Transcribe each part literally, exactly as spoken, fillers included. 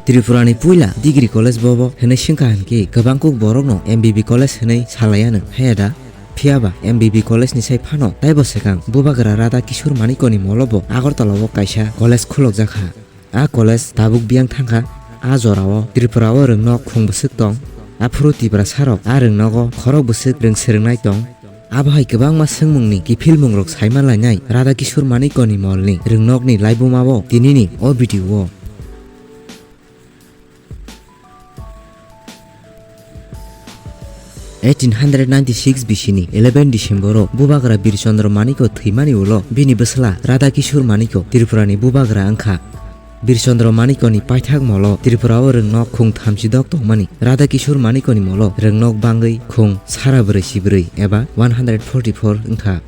Tripura ni puila degree college bobo hinwi swngkha hinkhe kwbang kuk borokno M B B college hinwi salaiya nwng, haya da? Phiyaba M B B college ni sai phano taibo swkang Bubagra Radha Kishore Manikya ni molo bo Agartala o kaisa college khulokjakha. A college tabuk biyang thangkha. A jorao Tripura o rwngnok khung bwswk tong. Aphuru Tiprasa rok a rwngnogo khorok bwswk rwng swrwngnai tong. Abo hai kwbangma swngmungni kiphilmungrok saima lainai Radha Kishore Manikya ni molni rwngnokni laibuma o tinini o video o. Eighteen hundred ninety-six bisini eleven December o Bubagra Bir Chandra Manikya thwimani ulo bini bwsla Radha Kishore Manikya Tripura ni Bubagra wngkha. Bir Chandra Manikya ni paithak molo Tripura o rwngnok khung thamchi dok tongmani Radha Kishore Manikya ni molo rwngnok bangwi khung sara brwi si brwi eba one hundred forty-four wngkha.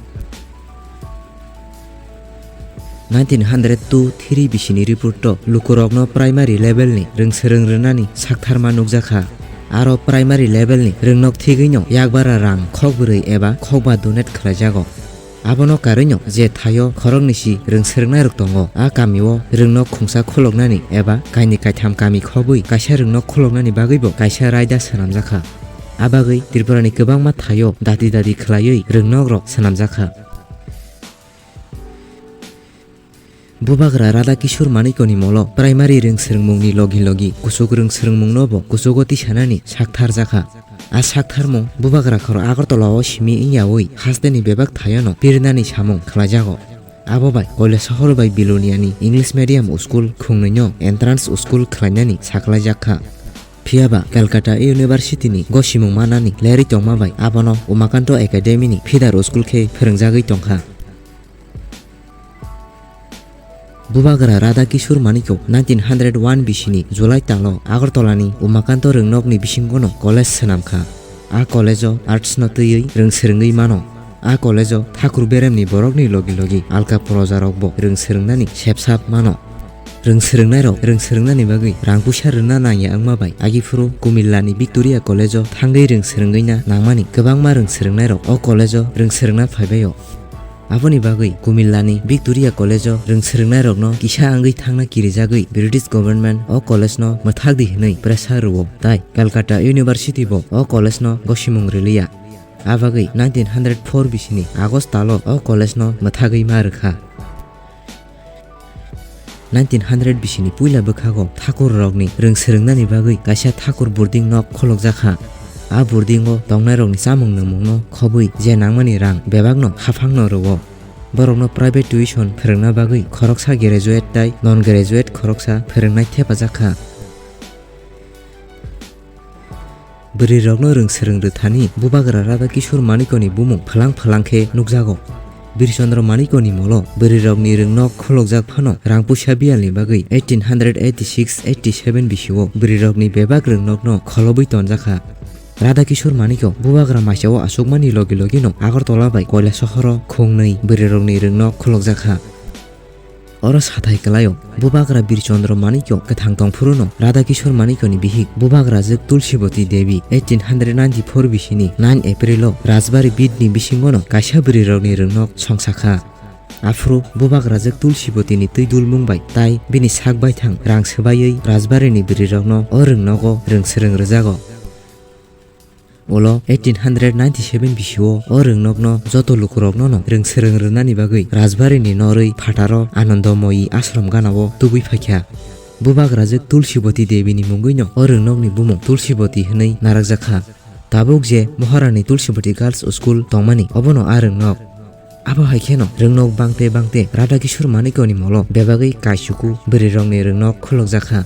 Nineteen hundred two three bisini report o lukurokno primary level ni rwngswrwng rwnani saktharma nukjakha. Aro primary level ni rwngnok thigwino yakbara rang khokbrwi eba khokba donate khlaijago. Abono karwino je thaio khoroknwi si rwngswrwngnairok tongo, a kamio rwngnok khungsa khuloknani eba kaini kaitham kami khobwi kaisa rwngnok khuloknani bagwibo kaisa raida swnamjakha. A bagwi Tripurani kwbangma thaio dati dati khlaiwi rwngnokrok swnamjakha. Bubagra Radha Kishore Manikya ni molo primary rwngswrwngmungni logi logi kuchuk rwngswrwngmungno bo kuchugo tisanani saktharjakha. A saktharmung Bubagra khoro Agartala o simi wngyawi hasteni bebak thaiono pirnani samung khlaijago. Abo bai Kailasohor bai Biloniani English medium school khungnwino entrance school khlainani sakhlaijakha. Phiyaba Calcutta University ni gosimung manani lerwi tongma bai abono Umakanto Academy ni feeder school khe phwrwngjagwi tongkha. Bubagra Radha Kishore Manikya nineteen hundred one bisini July talo Agartala ni Umakanto rwngnokni bisingono college swnamkha. A college o arts no twiwi rwngswrwngwi mano. A college o thakur beremni borokni logi logi alka projarokbo rwngswrwngnani sepsap mano. Rwngswrwngnairok rwngswrwngnani bagwi rang puisa rwna nangya wngma bai agiphuru Kumillani Victoria College o thangwi rwngswrwngwina nangmani kwbangma rwngswrwngnairok o college o rwngswrwngna phaibaio. Aboni bagwi Kumillani Victoria College o rwngswrwngnairokno kisa wngwi thangna kirijagwi British government o college no mwthakdi hwnwi pressure rwo, tai Calcutta University bo o college no gosimung rwliya. A bagwi nineteen hundred four bisini August talo o college no mwthagwi ma rwkha. Nineteen hundred bisini puila bwkhago thakur rokni rwngswrwngnani bagwi kaisa thakur boarding nok kholokjakha. A boarding o tongnairokni chamung nwngmungno khobwi je nangmani rang bebakno haphangno rwo. Borokno private tuition phwrwngna bagwi khoroksa graduate tai non graduate khoroksa phwrwngnai thepajakha. Bwrwirokno rwngswrwng rwthani Bubagra Radha Kishore Manikya ni bumung phalang phalang khe nukjago. Bir Chandra Manikya ni molo bwrwirokni rwngnok kholokjak phano rang puisa biyalni bagwi eighteen hundred eighty-six eighty-seven bisio bwrwirokni bebak rwngnokno kholobwi tonjakha. Radha Kishore Manikya Bubagra maisao achukmani logi logino Agartala bai Kailasohoro khungnwi bwrwirokni rwngnok kholokjakha. Oro sathai kwlaio, Bubagra Bir Chandra Manikya kwthang tongphuruno Radha Kishore Manikya ni bihik Bubagrajwk Tulsibati Devi eighteen hundred ninety-four bisini nine April o Rajbari bidni bisingono kaisa bwrwirokni rwngnok songsakha. Aphuru Bubagrajwk Tulsibati ni twi dulmung bai tai bini sak baithang rang swbaiwi Rajbari ni bwrwirokno o rwngnogo rwngswrwng rwjago. Ulo eighteen hundred ninety-seven bisio o rwngnokno joto lukuroknono rwngswrwng rwnani bagwi Rajbari ni norwi phataro Anandamoyi ashram ganao tubui phaikha. Bubagrajwk Tulsibati Devi ni mungwino o rwngnokni bumung Tulsibati hwnwi narakjakha. Tabuk je Maharani Tulsibati Girls School tongmani, obono a rwngnok. Abo hai kheno rwngnok bangte bangte Radha Kishore Manikya ni molo bebagwi kaisuku bwrwirokni rwngnok kholokjakha.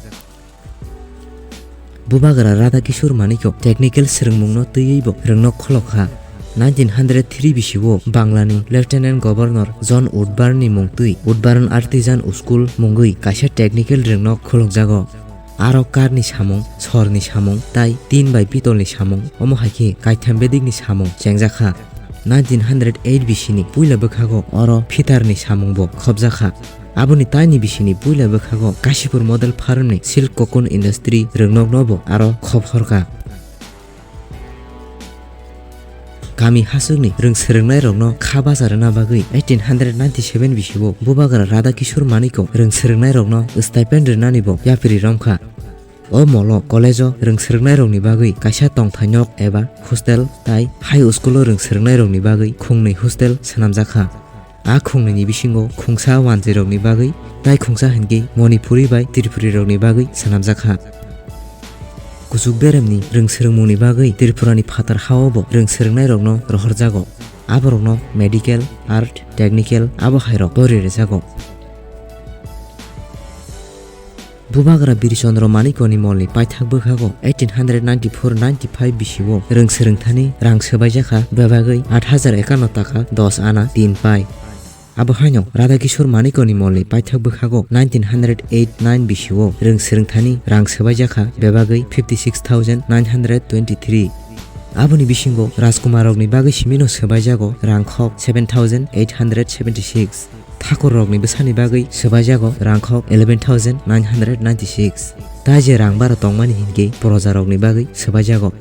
Bubagra Radha Kishore Manikya technical swrwngmungno twiwi bo rwngnok kholok kha. Nineteen hundred three bisio Banglani Lieutenant Governor John Woodburn ni mung twi Woodburn Artisan School mungwi kaisa technical rwngnok kholokjago. Aro karni samung, sorni samung, tai tin bai pitolni samung, omo hai khe kaitham bedikni samung chengjakha. Nineteen hundred eight bisini puila bwkhago oro phitarni samungbo khopjakha. Aboni taini bisini puila bwkhago Kashipur Model Farmni silk cocoon industry rwngnoknobo aro khop horkha. Kami hachwkni rwngswrwngnairokno kha bacha rwna bagwi eighteen hundred ninety-seven bisio Bubagra Radha Kishore Manikya rwngswrwngnairokno stipend rwnanibo yapri romkha. O molo college-o rwng swrwngnairokni bagwi kaisa tongthai nok eba hostel tai high school-o rwng swrwngnairokni bagwi khungnwi hostel swnamjakha. A khungnwini bisingo khungsa wanjwirokni bagwi tai khungsa hinkhe Manipuri bai Tripurirokni bagwi swnamjakha. Kuchuk beremni rwng swrwngmungni bagwi Tripurani phatar ha-o bo rwng swrwngnairokno rohorjago. Aborokno medical, art, technical abo hairok pori rwjago. Bubagra Birchandra Manikyani molni paithak bwkhago eighteen hundred ninety-four ninety-five bisio rwng swrwngthani rang swbaijakha bebagwi aat hajar ekanno taka dos ana tin pai. Abo haino Radha Kishore Manikyani molni paithak bwkhago nineteen hundred eight nine bisio rwng swrwngthani rang swbaijakha bebagwi fifty six thousand nine hundred twenty-three. Aboni bisingo Rajkumarrokni bagwi simino swbaijago rangkhok seven thousand eight hundred seventy-six. Thakurrokni bwsani bagwi swbaijago rangkhok eleven thousand nine hundred ninety-six. Tai je rang bara tongmani hinkhe projarokni bagwi swbaijago.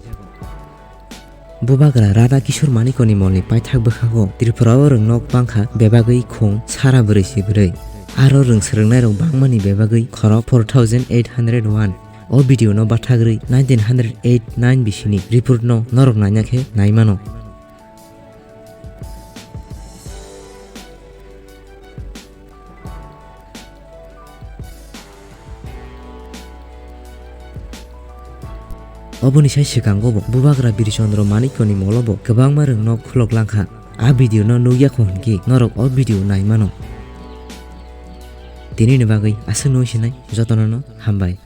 Bubagra Radha Kishore Manikyani molni paithak bwkhago Tripura-o rwngnok bangkha bebagwi khung sara brwi si brwi. Aro rwng swrwngnairok bangmani bebagwi khorok four thousand eight hundred one. O video no bathagrwi nineteen hundred eight nine bisini report no norok naina khe naimano. Oboni sai swkango bo Bubagra Birchandra Manikyani molo bo kwbangma rwngnok khulok langkha. A video no nukya kho hinkhe norok o video naimano. Tini ni bagwi aswk no sinai jotono no hambai.